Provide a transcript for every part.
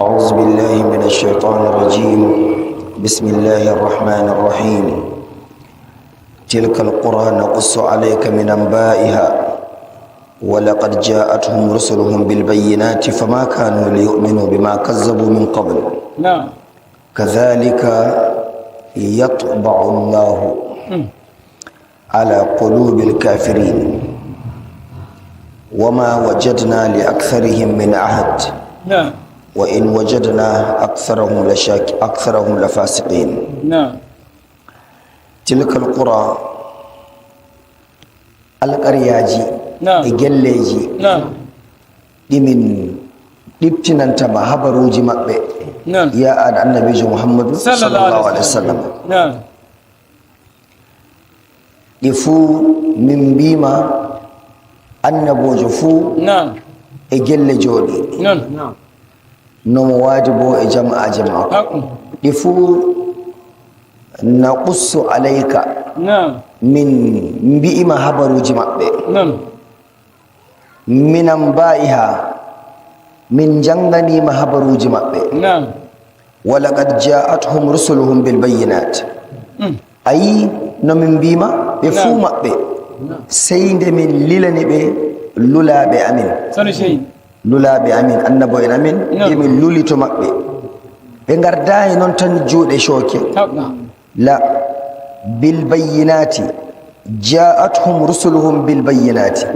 أعوذ بالله من الشيطان الرجيم. بسم الله الرحمن الرحيم. تلك القرى نقص عليك من أنبائها، ولقد جاءتهم رسلهم بالبينات فما كانوا ليؤمنوا بما كذبوا من قبل. كذلك يطبع الله على قلوب الكافرين، وما وجدنا لأكثرهم من عهد، وإن وجدنا أكثرهم لفاسقين. تلك القرى alƙaryaji e gelleji ɗi min ɗiptinantama habaruji maɓɓe, ya an annabijo Muhammadu sallallahu alaihi wasallam, ɗi fuu min mbima annabojo fuu e gelle jooɗi nomo waadi bo e jama'aje mako. Ɗi fuu naqussu alayka, min mbi'ima habaruji maɓɓe, minan mba'iha, min janganima habaruji maɓɓe. Walaqad ja'athum rusuluhum bilbayinat, ayi no min mbima ɓe fuu maɓɓe, sey nde min lilani ɓe lulaɓe amin, lulaɓe amin, annabo en amin, emin luli to maɓɓe, ɓe gardayi noon tan juuɗe cooke. La bilbayinati, ja'athum rusuluhum bilbayinati,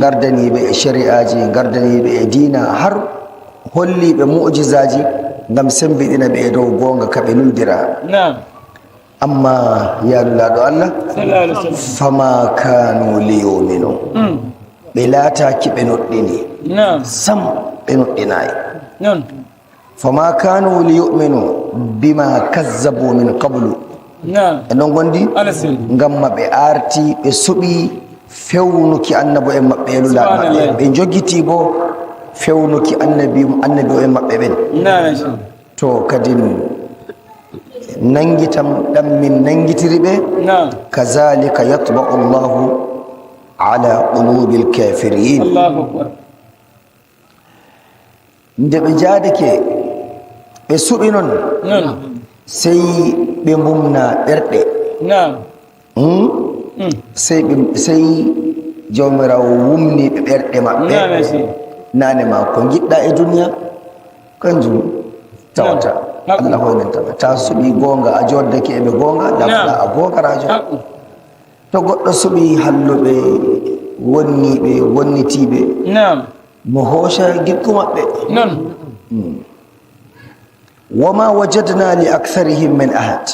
gardaniɓe e shari'aji, gardaniɓe e dina, har holliɓe mujizaji gam sembiɗina ɓe e dow gonga kaɓe nuldira. Amma ya lulaɗo Allah, fama kanu liyuminu, ɓe laataki ɓe noɗɗini sam, ɓe noɗɗinayi. Fama kanu liyuminu bima kazzabu min qablu. E non gondi ngam ma ɓe arti ɓe suɓi fewnuki annabo en maɓɓe e lulaɗo maɓɓe, ɓe jogiti bo fewnuki annabi annabi o en maɓɓe ɓen. To kadi nangitam ɗam min nangitiri ɓe. Kazalika yatba'u llahu ala qulubi lkafirin. Nde ɓe jaadake ɓe suɓi noon, sey ɓe mbumna ɓerɗe. Sey ɓe sey jawmirawo wumni ɓe ɓerɗe maɓɓe. Nane ma ko giɗɗa e duniya kanjum tawata. Allah hoynantama ta suɓi gonga, a joddake eɓe gonga lafɗa a gongarajo. To goɗɗo suɓi halluɓe, wonniɓe, wonnitiɓe, mo hooca gikku maɓɓe. Wama wajadna li aktharihim min ahad,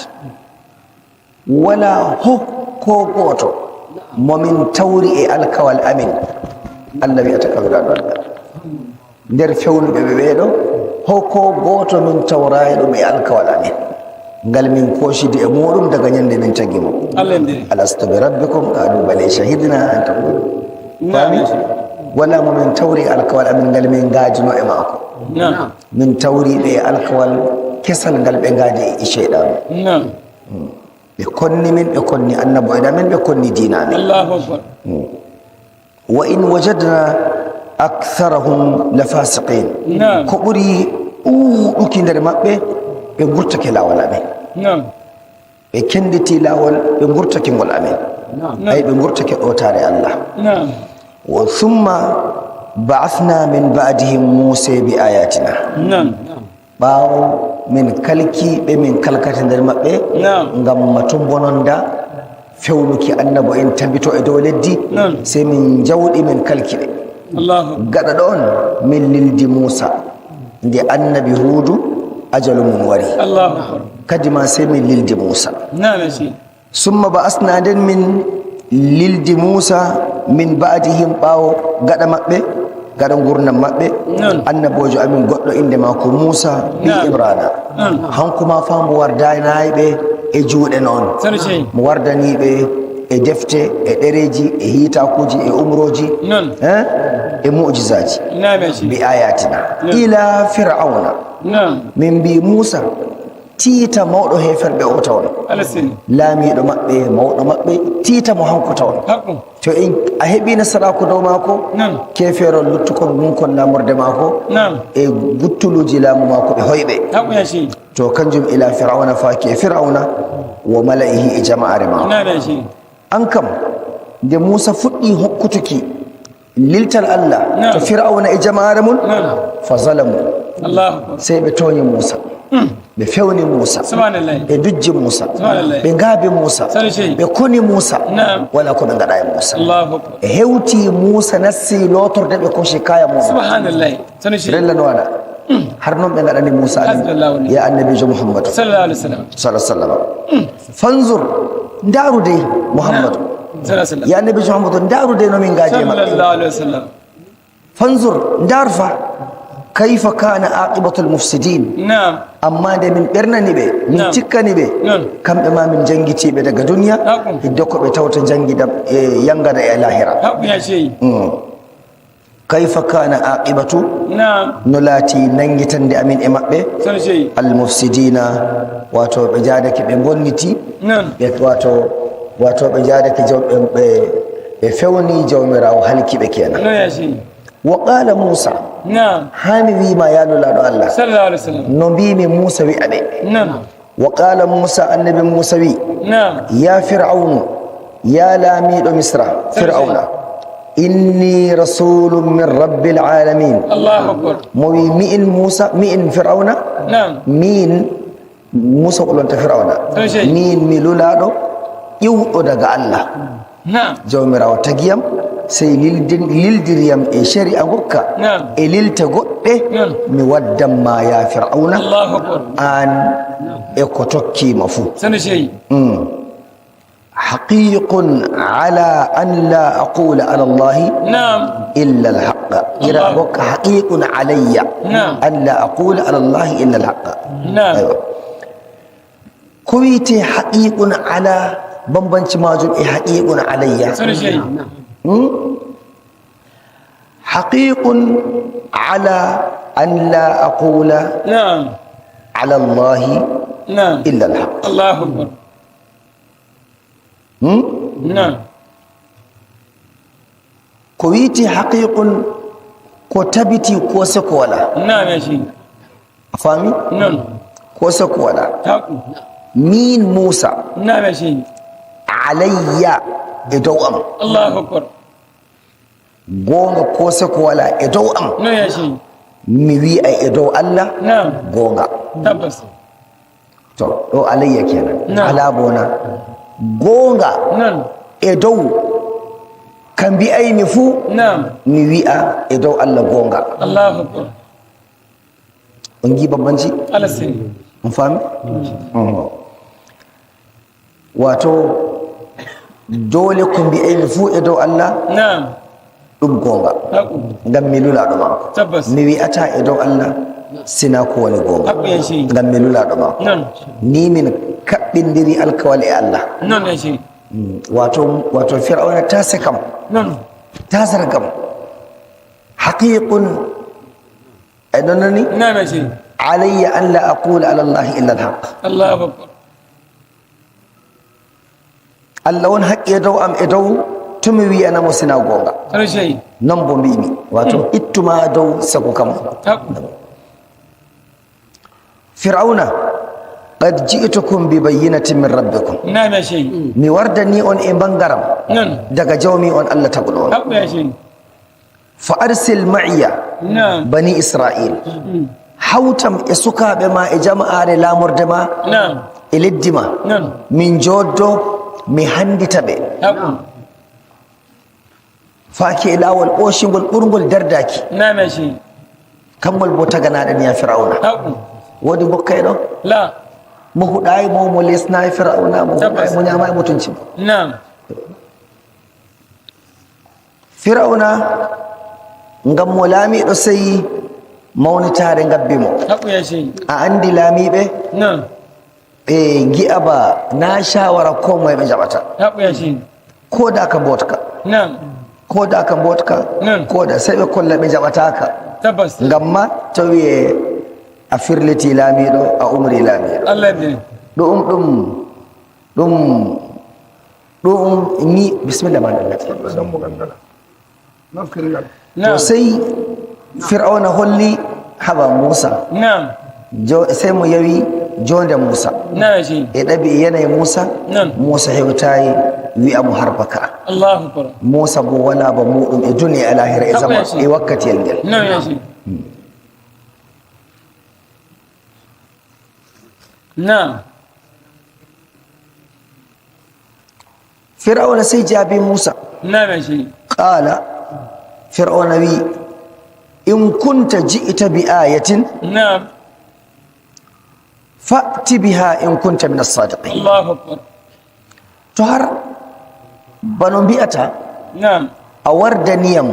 wala ho ko goto momin tawri e alkawal amin. Allah wiyata kawiraɗo Allah nder fewnuɓe ɓe ɓeɗo, ho ko goto min tawrayi ɗum e alkawal amin ngal min kosidi e muɗum daga ñande min tagi mo. Alastu bi rabbikum qalu bale shahidna an taqulu. Fami wala momin tawri e alkawal amin ngal min gaadino e maako, min tawriɓe e alkawal kesal ngal ɓe gaadi e cheyɗanu. Ɓe konni min, ɓe konni annabo en amin, ɓe konni dina amin. Wa in wajadna aktharahum la fasiqin. Ko ɓuri ɗuɗuki nder maɓɓe, ɓe gurtake lawol amin, ɓe kenditi lawol, ɓe gurtake ngol amin, ay ɓe gurtake ɗotare Allah. Wa thumma ba'athna min ba'dihim Musa bi ayatina. Ɓaawo min kalki ɓe, min kalkata nder maɓɓe, ngam mato bononda fewnuki annabo en tabito e dow leddi, sey min jawɗi, min kalki ɓe. Gaɗa ɗon min lildi Moussa nde annabi Huudu ajalu mum wari. Kadi ma sey min lildi Moussa. Summa ba asna, nden min lildi Moussa min badihim, ɓaawo gaɗa maɓɓe, gaɗa gurdam maɓɓe, annabojo amin goɗɗo inde mako Moussa ɓi Imrana. Hanko ma fa mo wardanayi ɓe e juuɗe noon, mo wardaniɓe e defte e ɗereji e hitakuji e umroji e mujizaji, bi ayatina ila Fir'auna. Min mbi Moussa Tiita mawɗo heferɓe o tawon. Ala seni. Laamiɗo maɓɓe, mawɗo maɓɓe, tiita mo hanko tawon. Haqqu. To en a heeɓi nasaraku dow maako, keferol luttukon gunkon lamorde maako e guttuluji laamu maako ɓe hoyɓe. Haqqu ya shehi. To kanjum ila fir'auna, faaki e fir'auna wa mala'ihi e jama'are maako. Na'am ya shehi. An kam nde Moussa fuɗɗi hokkutuki liltal Allah to fir'auna e jama'are mum, fa zalamu. Allahu akbar. Sey ɓe tooñi Moussa, ɓe fewni Moussa, Subhanallah. ɓe dujji Moussa, Subhanallah. ɓe ngaabi Moussa, Sani shehi. ɓe koni Moussa, wala ko ɓe gaɗa e Moussa. Allahu akbar. E hewti Moussa nasti lotorde, ɓe kosi kaya muɗum. Subhanallah. Sani shehi. Rella no waɗa har noon ɓe gaɗani Moussa, Hasbunallahu wa ya annabijo Mouhammadou Sallallahu alaihi wasallam. Sa sallam. Fanzur, ndaaru dey Mouhammadou. Sallallahu alaihi wasallam. Ya annabijo Mouhammadou, ndaaru dey nomin gaaji e maɓɓe. Sallallahu alaihi wasallam. Fanzur, ndaar fa kayfa kana aqibatu lmufsidin. Amma nde min ɓernani ɓe, min tikkani ɓe, kamɓe ma min jangitiɓe daga duniya, hidde ko ɓe tawta jangida e yangada e lahira. Haqqu ya shehi. Kayfa kana aqibatu no laati nangitande amin e maɓɓe Sani shehi. almufsidina, wato ɓe jaadake ɓe bonniti, ɓe wato ɓe jaadake jaw ɓe ɓe fewni jawmirawo halkiɓe kenan. No ya shehi. Wa qala Moussa, hani wima ya lulaɗo Allah. Sallallahu alaihi wasallam. No mbimi Moussa wi'a ɓe. Wa qala Moussa, annabi Moussa wi, ya fir'aunu, ya laamiɗo Misra fir'auna, inni rasulun min rabbil alamin. Allahu akbar. Mo wi mi in Moussa, mi in fir'auna, min Moussa olonta fir'auna, Sani shehi. min mi lulaɗo ƴiwɗo daga Allah jawmirawo tagiyam, sey lildiriyam e shari'a gokka e lilta goɗɗe, mi waddanma ya fir'auna, Allahu akbar. an e ko tokkima fuu. Sani shehi. Haqiqun ala an la aqula ala Allahi illa alhaqa, ira gokka haqiqun alayya an la aqula ala Allahi illa alhaqa. Aywa, ko wiyete haqiqun ala, bambanci majum e haqiqun alayya? Sani shehi. Haqiqun ala an la aqula ala Allahi illa alhaq. Allahu akbar. Ko wiyete haqiqun, ko tabiti ko seko wala. Na'am ya shehi. A faami? Non. Ko seko wala. Haqqu. Min Moussa, Na'am ya shehi. alayya e dow am. Allahu akbar. Gonga ko seko wala e dow am. No ya shehi. Mi wi'a e dow Allah gonga. Tabbas. To ɗo alayya kenan. Ala bona gonga e dow ka mbi'aymi fuu, mi wi'a e dow Allah gonga. Allahu akbar. On gi bambanci? Ala seni. On faami? Wato dole ko mbi'aymi fuu e dow Allah ɗum gonga, Haqqu. ngam mi lulaɗo maako. Tabbas. Mi wi'ata e dow Allah sina ko woni gonga, Haqqu ya shehi. ngam mi lulaɗo maako. Ni min kaɓɓindiri alkawal e Allah. Non ya shehi. Wato fir'auna ta sakam, ta zargam haqiqun ay nonani. Na'am ya shehi. Alayya an la aqula ala Allahi illa alhaq. Allahu akbar. Allah won haqqi e dow am e dow to mi wiyanamo sina gonga. Sani shehi. Non bo mbimi wato ittuma dow sago kam. Haqqu. Fir'auna, qad ji'tukum bi bayyinatin min rabbikum. Na'am ya shehi. Mi wardani on e bangaram daga jawmi on Allah taguɗo on. Haqqu ya shehi. Fa arsil ma'iya bani Israil, hawtam e sukaɓe ma e jama'are lamorde ma e leddi ma, min joddo mi handita ɓe Haqqu. faaki e lawol ɓoshingol ɓurgol dardaki. Na'am ya shehi. Kamgol bo taganaɗen ya fir'auna. Haqqu. Wodi gokkay ɗo La. mo huɗayi mo lesnayi fir'auna, mo huɗayi mo ñamayi mutunci mo. Fir'auna ngam mo laamiɗo sey mawnitare ngabbi mo. Haqqu ya shehi. A andi laamiɓe ɓe gi'a ba na shawara ko moye ɓe jaɓata. Haqqu ya shehi. Ko da ka botka, ko da ka botka, ko da sey ɓe kolla ɓe jaɓataka. Tabbas. Ngam ma tawi e A firliti laamiɗo, a umri laamiɗo. Allah yardine. Ɗum ɗum ɗum ɗum ni, bisimilla ma ɗum. Dammugal ngala nafkiringal. To sey Fir'auna holli haɓa Musa. Sey mo yewi jonde Musa. Nam ya shehi. E ɗabi e yanayi Musa. Musa hewtayi wi'a mo harba ka. Allahu akbar. Musa bo wala ba muɗum e duniya e lahira e zama e wakkatiyel ngel. Nam ya shehi. Nam. Fir'auna sey jaabi Musa. Nam ya shehi. Qala Fir'auna wi in kunta ji'ta bi ayatin fa'ti biha in kunta min as-sadiqin. Allahu akbar. To har bano mbi'ata a wardaniyam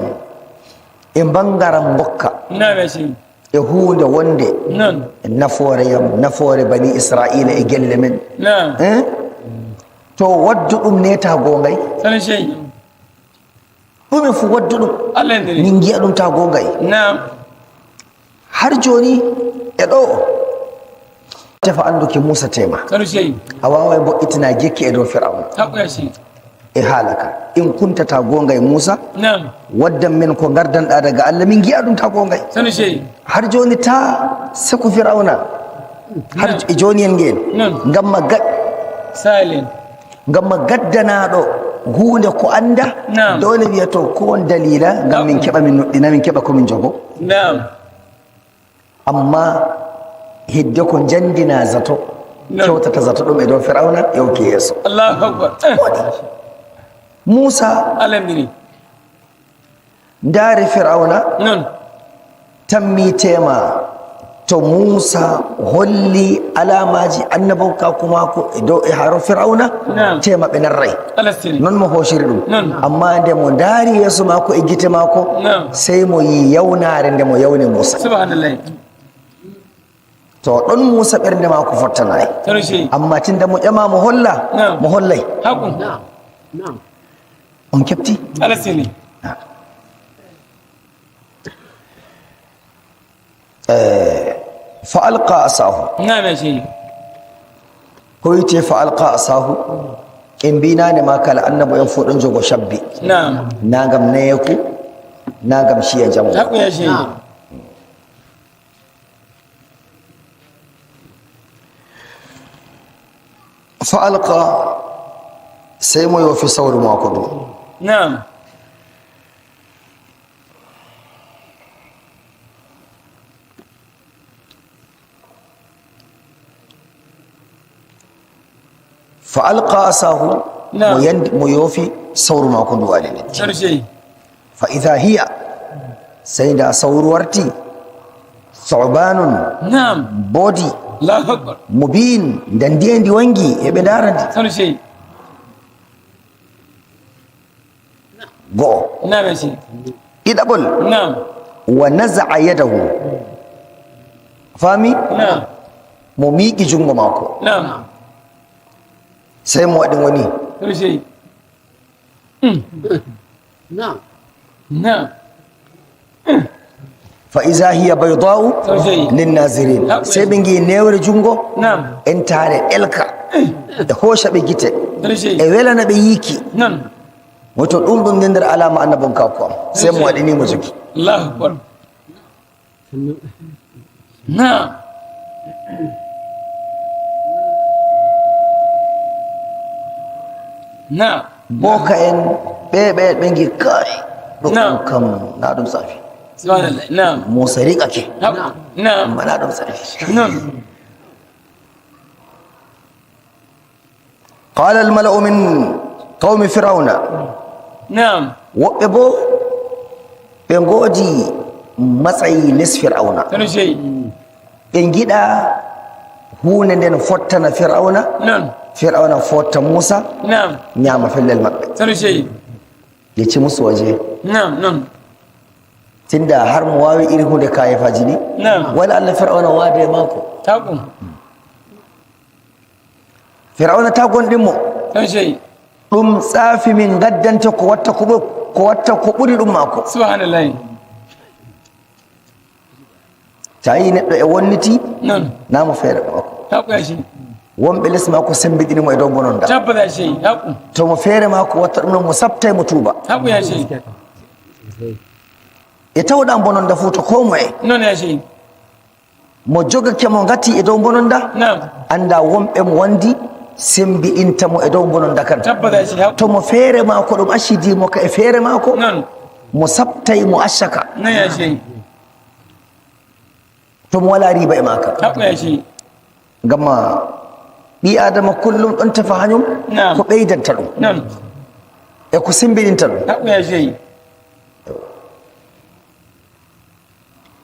e bangaran bokka Nam ya shehi. e hunde wonde nafoore yam, nafoore bani Israila e gelle men. Eh? To waddu ɗum neta gongay. Sani shehi. Ɗume fu waddu ɗum. Allah yardine. Min giya ɗum ta gongay. Har joni e ɗo tefa anduki Musa tema. Sani shehi. A wawai bo'itina gekki e dow Fir'auna. Haqqu ya shehi. E haalaka in kuntata gongay Musa. Waddan min ko gardanɗa daga Allah, min giya ɗum ta gongay. Sani shehi. Har joni ta seko Fir'auna har e joni en ngel gamma gad Silent. Gamma gaddanaɗo hunde ko anda. Dole wiya to ko won dalila ngam min keɓa min noɗɗina, min keɓa komin jogo. Amma hidde ko jandina zato kewtata zato ɗum e dow Fir'auna yewki yeeso. Allahu akbar. Musa Allah yardine. ndaari Fir'auna. Tammi tema to Musa holli alamaji annabauka kuma ko e dow e haro Fir'auna. Tema ɓe narray. Alastini. Non mo hoosiri ɗum. Amma nde mo ndaari yeeso maako e gite maako, sey mo yi yawnare nde mo yawni Musa. Subhanallah. To ɗon Musa ɓernde maako fottanayi. Sani shehi. Amma tinda mo ƴama mo holla, mo hollay. Haqqu. On kepti. Alastini. Fa alqa asahu. Nam ya shehi. Ko wiyete fa alqa asahu, en mbinane ma kala annabo en fo ɗon jogo shabbi. Na gam nayeku, na gam ciya jamo. Haqqu ya shehi. Fa alqa, sey mo yofi sawru mako ɗum. Fa alqa asahu, mo yandi mo yofi sawru mako ndu ali leddi. Sani shehi. Fa idha hiya, sey nda sawru warti thobanun. Bodi. Allahu akbar. Mubin, nda ndiye ndi wangi eɓe darandi. Sani shehi. Go'o. Nam ya shehi. Ɗiɗaɓol. Wa naza'a yadahu, faami. Mo miiƙi jungo maako. Sey mo waɗi woni. Sani shehi. Nam. Fa iza hiya bayda'u Sani shehi. linnazirin, sey ɓe ngi newre jungo entare ɗelka e hooca ɓe gite. Sani shehi. E welana ɓe yiiki. Woto ɗum ɗum nde nder alama annabon kako am, sey mo waɗinimo jogi. Allahu akbar. Nam. Nam. Boka en ɓe ɓe ɓe gi kai ɗum kam na ɗum safi. Subhanallah. Nam. Musa riƙake. Haqqu. Nam. Amma na ɗum safi. Qala almala'u min qawmi Firauna. Woɓɓe bo ɓe ngoodi matsayi les Fir'auna. Sani shehi. Ɓe giɗa hunde nden fottana Fir'auna. Fir'auna fotta Musa. Ñaama fellel maɓɓe. Sani shehi. Yecci musu waje. Nam non. Tinda har mo wawi iri hunde kayefaji ɗi. Wala Allah Fir'auna waade e maako. Haqqu. Fir'auna ta gonɗinmo. Sani shehi. Ɗum tsaafi min gaddante ko watta ko ko watta ko ɓuri ɗum maako. Subhanallah. Ta yi neɗɗo e wonniti Non. Namo feere makko. Haqqu ya shehi. Wonɓe less makko sembiɗinimo e dow bononda. Tabbata ya shehi, haqqu. Tomo feere makko watta ɗum noon, mo sabta e mo tuuba. Haqqu ya shehi. E tawɗa bononda fuu to ko moye Non ya shehi. Mo jogake mo gati e dow bononda. Na'am. Anda wonɓe mo wondi sembiɗintamo e dow bononda kan. Tabbata ya shehi, haqqu. To mo feere makko ɗum accidimo ka e feere makko. Non. Mo sabtay mo accaka. Non ya shehi. To mo wala riba e maka. Haqqu ya shehi. Gamma ɓi adama kullum ɗon tefa hañum. Naam. Ko ɓeydanta ɗum. Non. E ko sembiɗinta ɗum. Haqqu ya shehi.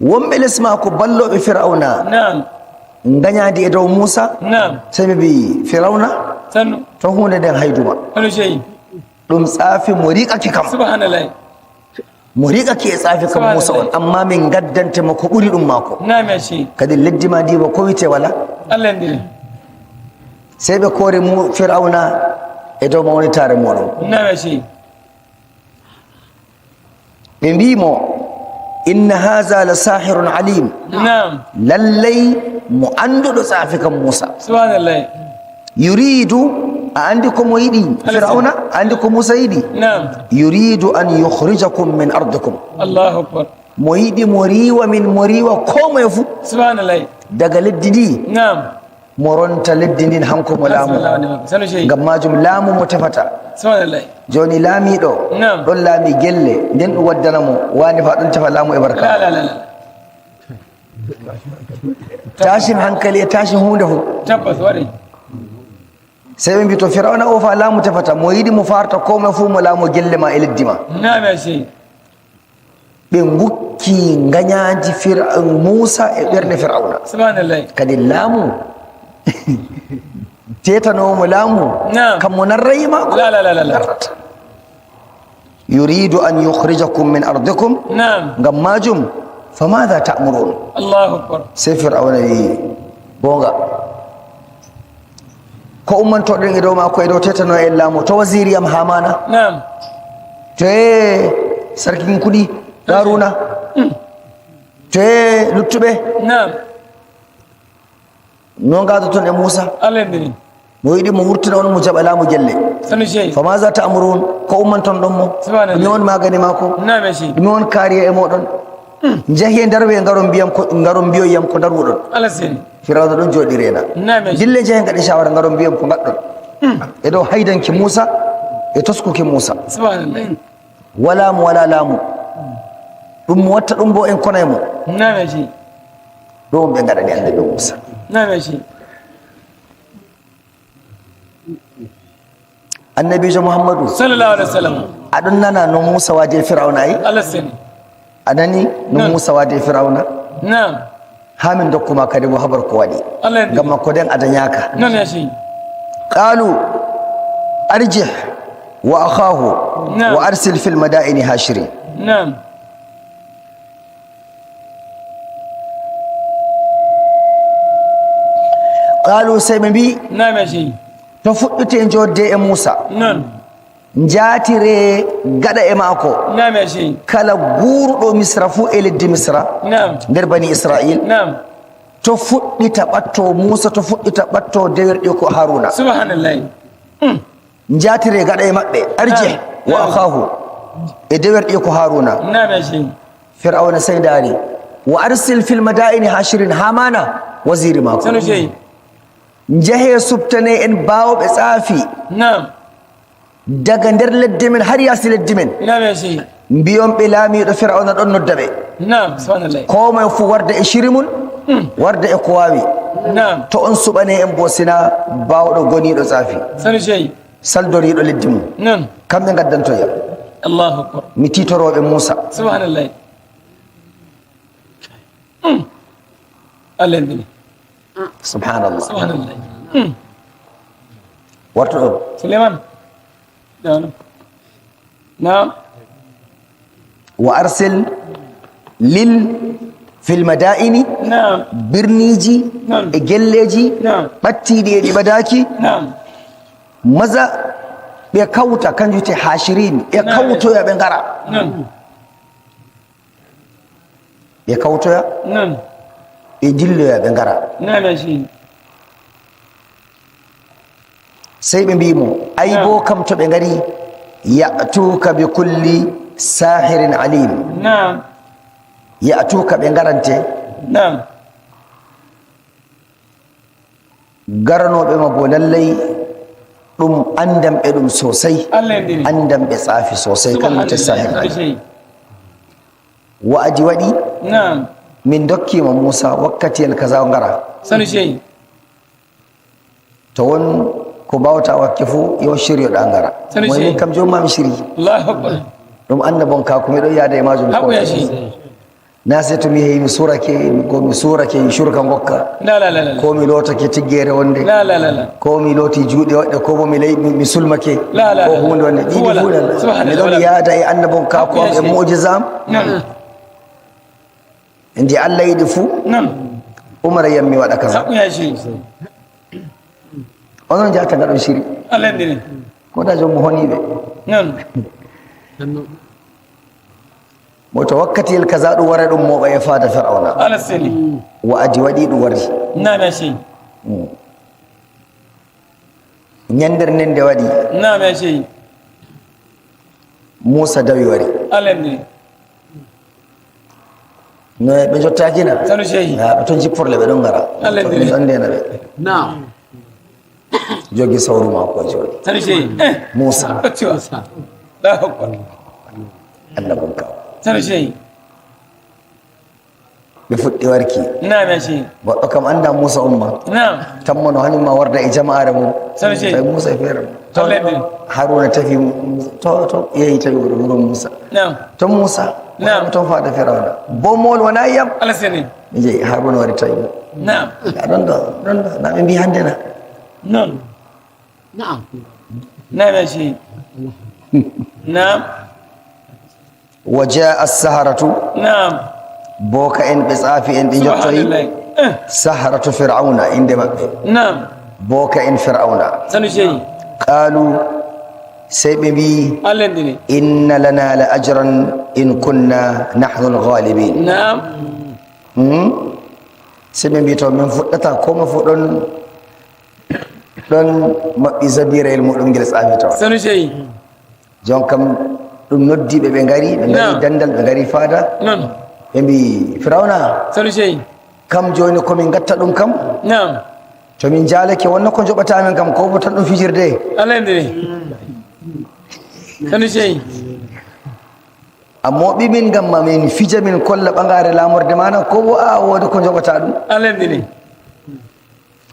Wonɓe less ma ko balloɓe Firawna. Na'am. Gañadi e dow Moussa. Na'am. Sey ɓe mbi Firawna Sannu. To hunde nden hayduma. Hono shehi. Ɗum tsaafi mo riƙake kam. Subhanallah. Mo riƙake e tsaafi kam Moussa on, amma min gaddantemo ko ɓuri ɗum maako. Na'am ya shehi. Kadi leddi ma ndi bo ko wite wala. Allah ndiri. Sey ɓe koori mu Firawna e dow mawnitare muɗum. Na'am ya shehi. Ɓe mbimo inna haha la sahirun alim. Na'am. Lallay mo anduɗo tsaafi kam Moussa. Subhanallah. Yuridu, a andi komo yiɗi Firawna, a andi ko Moussa yiɗi. Na'am. Yuridu an yukhrijakum min ardikum. Allahu akbar. Mo yiɗi mo riwa min, mo riwa ko moye fuu Subhanallah. Daga leddi ndi. Na'am. Mo ronta leddi ndin hanko mo laamu. Hasbunallahu wa ni'mal wakil. Sanu shehi. Ngam majum laamu mo tefata. Subhanallah. Joni laamiɗo. Naam. Ɗon laami gelle nden ɗum waddana mo wani fa ɗon tefa laamu e barka. La la la la. Tashin hankali e tashin hunde fuu. Tabbas wari. Sey ɓe mbi to Firawna o fa laamu tefata, mo yiɗi mo farta ko moye fuu mo laamu gelle ma e leddi ma. Na'am ya shehi. Ɓe gukki gañaji Moussa e ɓernde Firawna. Subhanallah. Kadi laamu tetanomo laamu. Naam. Kam mo narrayi mako. La la la la la. Narrata yuridu an yukhrijakum min ardikum. Na'am. Ngam majum famadha ta'murun? Allahu akbar. Sey Firawna wi gonga ko ummantoɗen e dow mako e dow tetano en laamu to wasiri am Hamana. Na'am. To e sarkin kuɗi Garuna, to e luttuɓe. Na'am. No gado toon e Moussa. Allah ndiri. Mo yiɗi mo wurtina on mo jaɓa laamu gelle. Sanu shehi. Fa maza ta'murun, ko ummanton ɗon mo? Subhanallah. Ɗume on magani mako? Na'am ya shehi. Ɗume on kariya e moɗon? Jeehi e darwe garon mbiyam ko garon mbiyoyam ko darwuɗon. Allah seni. Firawna ɗon jooɗi reena. Na'am ya shehi. Dille jeehe gaɗe shawara garon mbiyam ko gaɗɗon e dow haydanki Moussa e toskuki Moussa. Subhanallah. Wala mo wala laamu ɗum mo watta ɗum bo en kona e mo. Na'am ya shehi. Ɗo on ɓe gaɗani annabi Moussa. Na'am ya shehi. Annabijo Mouhammadou. Sallallahu alaihi wasallam. Aɗon nana no Moussa waji e Firawna ayi. Allah seni. A nani no Non. Moussa waadi e Firawna. Na'am. Ha min dokkuma kadi bo habar ko waɗi. Allah ndiri. Ngam makko nden a dañaka. Non ya shehi. Qalu arjih wa akhahu Naam. wa arsil fil madaini hashirin. Na'am. Qalu, sey ɓe mbi Na'am ya shehi. To fuɗɗite jodde e Moussa. Non. Jaatire gaɗa e maako. Na'am ya shehi. Kala guuruɗo Misra fuu e leddi Misra Na'am. Nder bani Israil Na'am. To fuɗɗita ɓatto Moussa, to fuɗɗita ɓatto dewerɗi ko Haruna. Subhanallah. Jaatire gaɗa e maɓɓe arje wa Naam. akahu e dewerɗi ko Haruna. Na'am ya shehi. Fir'auna sey daari wa arsil fil madaini hashirin Hamana wasiri mako. Sanu shehi. Jehe subtane en bawɓe tsaafi. Na'am. Daga nder leddi men har yaasi leddi men. Na'am ya shehi. Mbiyon ɓe laamiɗo Fir'auna ɗon nodda ɓe. Na'am, subhanallah. Ko moye fuu warda e shiri mum, warda e ko wawi. Na'am. To on suɓane en bo sina bawɗo goniɗo tsaafi Sanu shehi. Saldoriɗo leddi mum. Non. Kamɓe gaddantoyam. Allahu akbar. Mi titoroɓe Moussa. Subhanallah. Allah ndiri. Subhanallah. Subhanallah. Warto ɗon. Suleiman. Na'am. Na'am. Wa arsil lil fil madaini. Na'am. Birniji. Naam. E gelleji. Naam. Ɓattiɗi e ɗi ɓadaki. Na'am. Maza ɓe kawta kanjum te hashirin ɓe Naam. kawtoya ɓe ngara. Non. Ɓe kawtoya. Non. Ɓe dilloya ɓe ngara. Nam ya shehi. Sey ɓe mbimo ay bo kam to ɓe ngari yatuka bi kulli sahirin alim. Nam. Yatuka ɓe garante. Nam. Garanoɓe ma bo lallay ɗum andan ɓe ɗum sosai. Allah yandini. Andan ɓe tsafi sosai kan wata sahir Sanu alim. shehi. Wa'adi waɗi. Nam. Min dokkima Moussa wakkatiyel kaza ngara. Sanu shehi. To won ko bawta wakke fuu yo shiryoɗa ngara. Sani moy min shehi. kam joni ma mi shiryi. Allahu akbar. Ɗum annabon kako miɗon yaada e majum. Haɓu ya shehi. Na sey to mi yeehi mi surake ko mi surake shurka gokka. La la la la. Ko mi lotake tiggere wonde. La la la la. Ko mi looti juuɗe waɗɗe ko bo mi ley mi sulmake. La, la, ko la. hunde wonde ɗiɗi Wala. fuu lalla. Subhanallah, miɗon wala. yaada e annabon kako am e Yes. mujisa am. Nam. Ndi Allah yiɗi fuu. Nam. Umara yam mi waɗa kaza. Haɓu ya shehi. Onon jahata gaɗon siri. Allah yandini. Ko da jommo honiɓe. Nam. Mo to wakkatiyel kaza ɗum wara ɗum moɓa e faada Firauna. Allah seni. Wa'adi waɗi ɗum wari. Nam ya shehi. Ñandere nden nde waɗi. Nam ya shehi. Moussa dawi wari. Allah yandini. No ɓe jottakina. Sanu shehi. Ɓe toon jipporle ɓe ɗon gara. Allah ɓe yandini. ɗon ndena ɓe. Na'am. Jogi sawru mako jooɗi. Sanu shehi. Eh. Moussa. Ɓacciwa. Allahu akbar. Annabon kaw. Sanu shehi. Ɓe fuɗɗi warki. Nam ya shehi. Goɗɗo kam anda Moussa umma. Nam. Tammono hañum ma warda e jama'are mum. Sanu shehi. Tawi Moussa e feere mum. Allah yandini. Haruna tafi to to yeehi tawi wuro wuro Moussa. Nam. To Moussa. Naam. Toon faada Firauna bommol wona yiyam. Allah seni. Mi jeeyi Haruna wari tawi mo. Nam. A ɗon ɗo ɗon ɗo na ɓe mbi hannde na. Non. Na'am. Nam ya shehi. Nam. Wa jaa assaharatu. Nam. Boka en ɓe tsaafi en ɓe jottoyi. Subhanallah. Eh. Saharatu Firauna inde maɓɓe. Nam. Boka en Firauna. Sanu shehi. Qalu sey ɓe mbi Allah yandini. Inna lana la ajran in kunna nahnu lghalibin. Nam. Sey ɓe mbi to min fuɗɗata ko mo fu ɗon ɗon maɓɓi zabirayel muɗum ngel tsaafi tawa. Sanu shehi. Jon kam ɗum noddiɓe ɓe ngari ɓe ngari Naam. dandal ɓe ngari faada. Non. Ɓe mbi Firauna Sanu shehi. Kam joni komin gatta ɗum kam. Nam. To min jalake wonno ko joɓatamin kam ko bo tan ɗum fijirde. Allah yandini. Sanu shehi. A moɓi min gam ma min fija min kolla ɓangare lamorde mana ko bo a woodi ko joɓata ɗum. Allah yandini.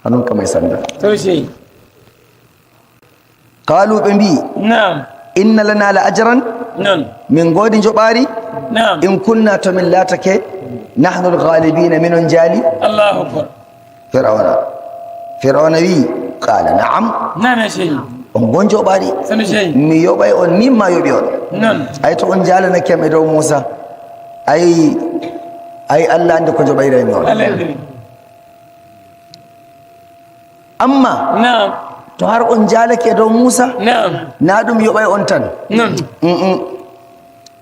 Hanon kam e sanda. Sanu shehi. Kalu ɓe mbi Nam. Inna lana la ajran. Non. Min godi joɓari. Nam. In kunna to min latake nahnu lghalibina minon jaali. Allahu akbar. Firauna Firauna wi qala naam. Nam ya shehi. On gon joɓari. Sanu shehi. Mi yoɓay on min ma yoɓi on. Non. Ay to on jalanake am e dow Moussa ay ay Allah andi ko joɓayraymi on. Allah yandini. Amma Nam. to har on jalake e dow Moussa Nam. na ɗum yoɓay on tan. Non.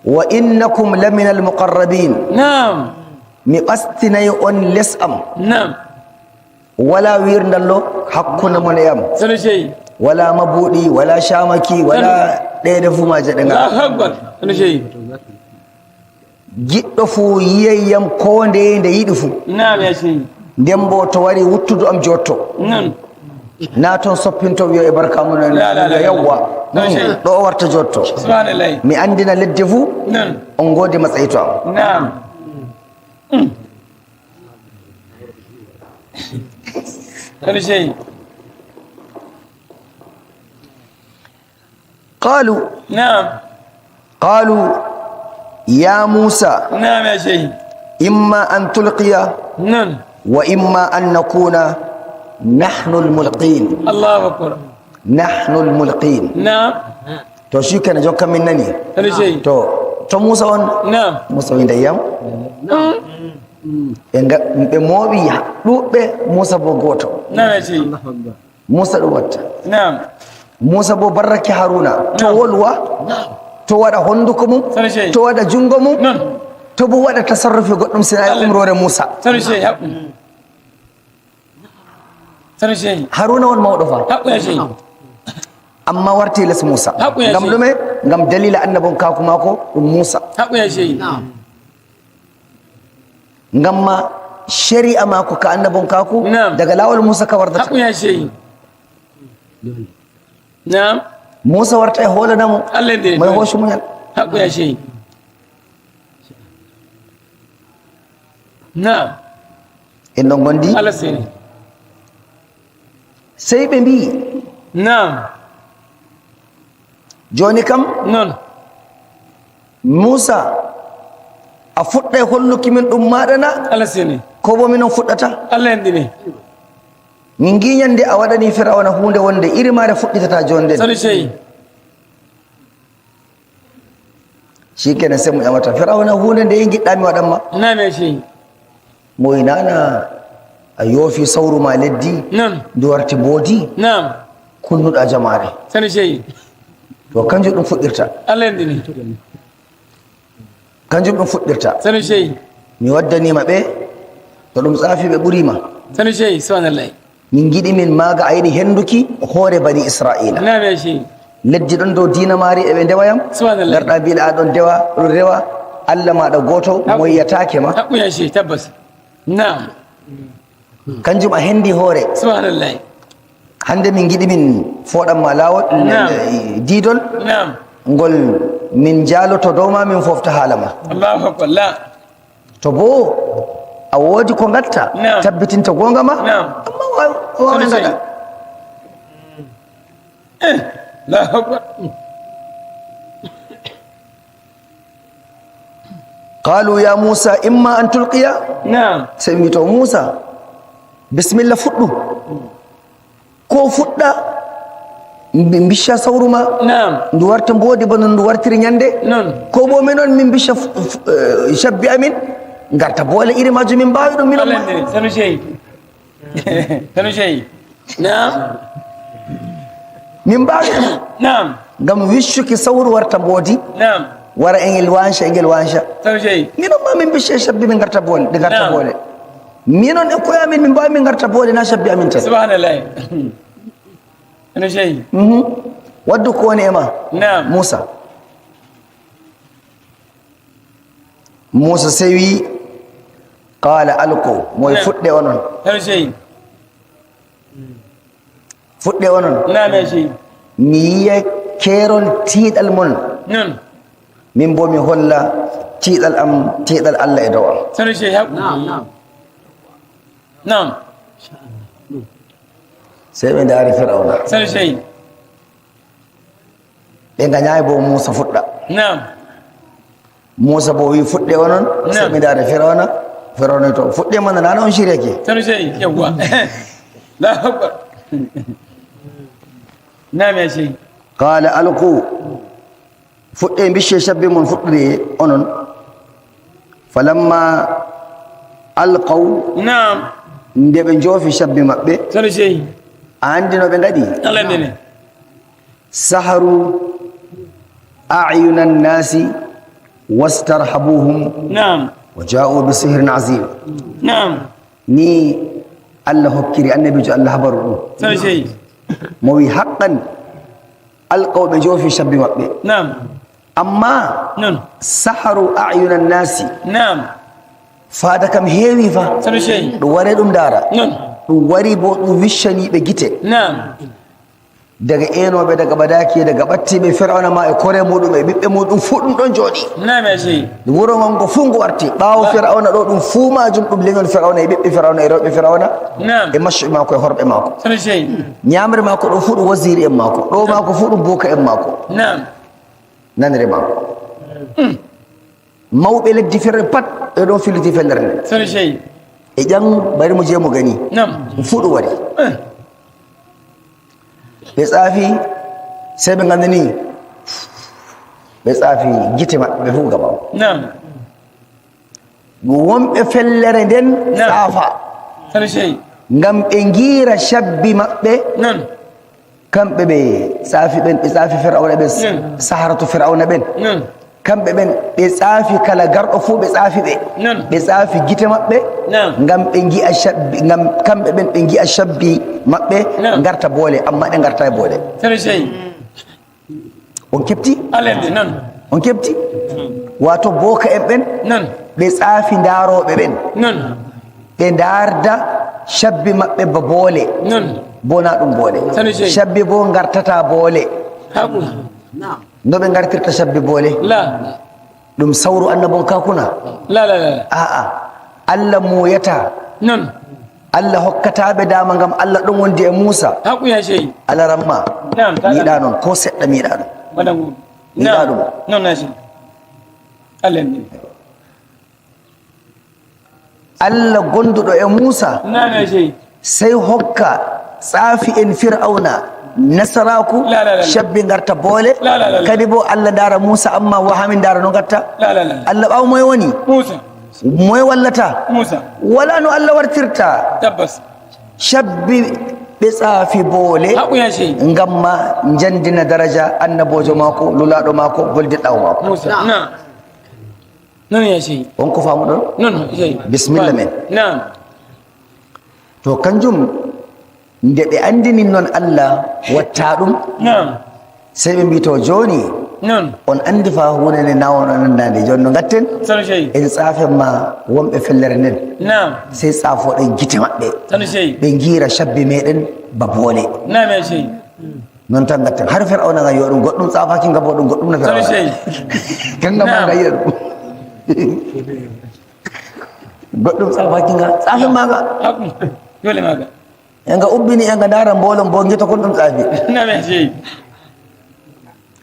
Wa innakum lamina almuqarrabin. Nam. Mi ɓastinayi on less am. Nam. Wala wirdallo hakkunde mon e am. Sanu shehi. Wala mabuɗi wala shamaki wala ɗeɗe fuu maje ɗe ngala. Allahu akbar. Sanu shehi. Jiɗɗo fuu yiyayyam ko ndeye nde yiɗi fuu. Nam ya shehi. Nden bo to wari wuttudu am jotto. Non. Na toon soppinto wiyo e barka mum. La, la, la, la. Yawwa. Non, shehi. Ɗo o warta jotto. Subhanallah. Mi andina leddi fuu Non. On godi matsayi to am. Nam. Sanu shehi. Qalu Nam. Qalu ya Musa Nam ya shehi. Imma an tulqiya Non. Wa imma an nakuna nahnu almulqin. Allahu akbar. Nahnu almulqin. Nam. To shikenan jokka min nani. Sanu shehi. To Musa on. Nam. Musa wi ndeyam ɓe ɓe mooɓi ɗuɓɓe Musa bo goto. Nam ya shehi. Musa ɗum watta. Nam. Musa bo barrake Haruna to Naam. wolwa to waɗa honduko mum Sanu shehi. to waɗa jungo mum. Non. To bo waɗa tasarrufi goɗɗum sina e umrore Moussa. Sanu shehi, haɓɓu. Sanu shehi. Haruna won mawɗo fa. Haɓɓu ya shehi. Amma warti les Moussa. Haƙu ya Ngam ce. ɗume? Ngam dalila annabon kaku mako ɗum Moussa. Haɓɓu ya shehi. Na'am. Ngam ma shari'a mako ka annabon kaku Na'am. daga lawol Moussa ka wardata. Haɓɓu ya shehi. Na'am. Moussa warta e holanamo. Allah ndiri. Moye hoocu muñal. Haɓɓu ya shehi. Na'am. En ɗon gondi. Allah seni. Sey ɓe mbi Na'am. joni kam Non. Moussa a fuɗɗay holluki min ɗum maɗana Allah seni. ko bo minon fuɗɗata. Allah ndini. Min gi ñande a waɗani Firawna hunde wonde iri mare fuɗɗitata joni nden. Sanu shehi. Shikenan sai mu ƴamata Firawna hunde nde giɗɗa mi waɗanma. Na'am ya shehi. Mo wi nana a yoofi sawru ma leddi Non. ndu warti boodi Na'am. kunnuɗa jamare. Sanu shehi. To kanjum ɗum fuɗɗirta. Allah ndini. Kanjum ɗum fuɗɗirta. Sanu shehi. Mi waddanima ɓe to ɗum tsafi ɓe ɓurima. Sanu shehi, subhanallah. Min giɗi min maaga a yiɗi henduki hoore bani Israila. Na'am ya shehi. Leddi ɗon dow dina maari eɓe ndewayam. Subhanallah. Garɗa mbiɗa aɗon dewa ɗon rewa Allah maɗa goto mo yiyatake ma. Haɓɓu ya shehi, tabbas. Na'am. Kanjum a hendi hoore. Subhanallah. Hande min giɗi min foɗanma lawol Na'am. didol Na'am. ngol min jaloto dow ma min fofta haala ma. Allahu akbar. La. To bo a woodi ko gatta Na'am. tabbitinta gonga ma. Na'am. Amma wawa Sanu shehi. gaɗa. Allahu akbar. Qalu ya Moussa imma an tulqiya. Na'am. Sey ɓe mbi to Moussa bisimilla fuɗɗu ko fuɗɗa bicca sawru ma. Na'am. Ndu warta mboodi bono ndu wartiri ñande. Non. Ko bo minon min bicca cabbi amin garta boole iri majum min mbawi ɗum minon Allah ma. ndini. Sanu shehi. Sanu shehi. Na'am. Min mbawi ɗum. Na'am. Ngam wiccuki sawru warta mboodi. Na'am. Wara engel wanca engel wanca. Sanu shehi. Minon ma min bicca cabbi min garta boole ɗe garta Na'am. boole minon e koye amin min mbawi min garta boole na cabbi amin tan. Subhanallah. Sanu shehi. Waddu ko woni e ma. Na'am. Moussa Moussa sey wi qala alqu moye Na'am. fuɗɗe onon. Sanu shehi. Fuɗɗe onon. Na'am ya shehi. Mi yiya keerol tiiɗal mon. Non. Min bo mi holla tiiɗal am tiiɗal Allah e dow am. Sanu shehi, haɓɓu. Na'am, na'am. Na'am. Sey ɓe ndaari Firawna. Sanu shehi. Ɓe gañaayi bo Moussa fuɗɗa. Na'am. Moussa bo wi fuɗɗe onon. Sey Na'am. ɓe ndaari Firawna. Firawna to fuɗɗe mana nana on shiriyake. Sanu shehi, yawwa. Allahu akbar. Na'am ya shehi. Qala alqu fuɗɗe bicce cabbi mon fuɗɗude onon. Falamma alqaw Na'am. nde ɓe joofi cabbi maɓɓe. Sanu shehi. A anndi no ɓe ngaɗi. Allah ndini. Saharu ayuna nnasi wastarhabuhum Na'am. wa ja'u bi sihrin azim. Na'am. Ni Allah hokkiri annabijo Allah habaru ɗum. Sanu shehi. Mo wi haqqan alqaw ɓe joofi cabbi maɓɓe. Na'am. Amma Non. saharu ayuna nnasi Na'am. faada kam heewi fa. Sanu shehi. Ɗum ware ɗum ndaara. Non. Ɗum wari bo ɗum wiccaniɓe gite. Na'am. Daga enoɓe daga ɓadaki daga ɓattiɓe Firawna ma e kore muɗum e ɓiɓɓe muɗum fuu ɗum ɗon jooɗi. Na'am ya shehi. Wuro ngon ngo fuu ngo warti ɓaawo Firawna ɗo ɗum fuu majum ɗum leñol Firawna e ɓiɓɓe Firawna e rewɓe Firawna Na'am. e maccuɓe mako e horɓe mako. Sanu shehi. Ñamre mako ɗo fuu ɗum wasiri en mako ɗo mako fuu ɗum boka en mako. Na'am. Nanre mako mawɓe leddi ferre pat ɓe ɗon filiti fellere nde. Sanu shehi. E ƴan bari mo jeemo gani. Na'am. Ɗum fuu ɗum waɗi ɓe tsaafi sey ɓe gandi ni ɓe tsaafi gite maɓɓe ɓe fuu gaba. Na'am. Wonɓe fellere nden Na'am. tsaafa Sanu shehi. ngam ɓe ngiira cabbi maɓɓe. Non. Kamɓe ɓe tsaafi ɓen ɓe tsaafi Firawna ɓen. Mm. Saharatu Firawna ɓen. Non. Kamɓe ɓen ɓe tsaafi kala garɗo fuu ɓe tsaafi ɓe. Non. Ɓe tsaafi gite maɓɓe Nam. ngam ɓe gi'a shabbi, ngam kamɓe ɓen ɓe gi'a shabbi maɓɓe Nam. garta boole, amma ɗe garta e boole. Sanu shehi. On kepti? Alende non. On kepti? Wato boka en ɓen Non. ɓe tsaafi ndaaroɓe ɓen. Non. Ɓe ndaarda shabbi maɓɓe ba boole. Non. Bo na ɗum boole. Sanu shehi. Shabbi bo gartata boole. Haku. Na'am. No ɓe gartirta shabbi boole? La. Ɗum sawru annabon kakuna? La la la. A'a, Allah muyata. Non. Allah hokkataɓe dama ngam Allah ɗon wondi e Moussa. Haku ya shehi. Alaramma. Na'am. Mi yiɗa noon ko seɗɗa, mi yiɗa ɗum. Wadangu. Mi yiɗa ɗum. Non na shehi. Alende. Allah gonduɗo e Moussa Na'am ya shehi. sey hokka tsaafi en Fir'auna nasaraku. La, la, la, la. Shabbi garta boole. La, la, la, la. Kadi bo Allah ndaara Moussa, amma wahamin ndaara no gatta. La la la. Allah ɓaw moye woni? Musa. Moye wallata? Musa. Wala no Allah wartirta. Tabbas. Shabbi ɓe tsaafi boole Haku ya shehi. ngam ma jandina daraja annabojo maako, lulaɗo maako, boldiɗɗawo maako. Musa. Na'am. Non ya shehi. Wonko faamu ɗon? Non shehi. Bismillah men. Na'am. To kanjum nde ɓe andini noon Allah watta ɗum. Na'am. Sey ɓe mbi to joni Non. on andi fa hunde nde nawon on andande joni no gatten. Sanu shehi. En tsafen ma wonɓe fellere nden. Na'am. Sey tsafoɗen gite maɓɓe. Sanu shehi. Ɓe gira shabbi meɗen ba boole. Na'am ya shehi. Noon tan gatten har Fir'auna ga yo ɗum goɗɗum tsafaki nga bo ɗum goɗɗum no Sanu Fir'auna shehi. kanga ma Na'am. nga yiya ɗum goɗɗum tsafaki nga tsafen maga. Haku. Dole maga. En ga ubbini en ga ndara mbolon bo gita kon ɗum tsafi. Na'am ya shehi.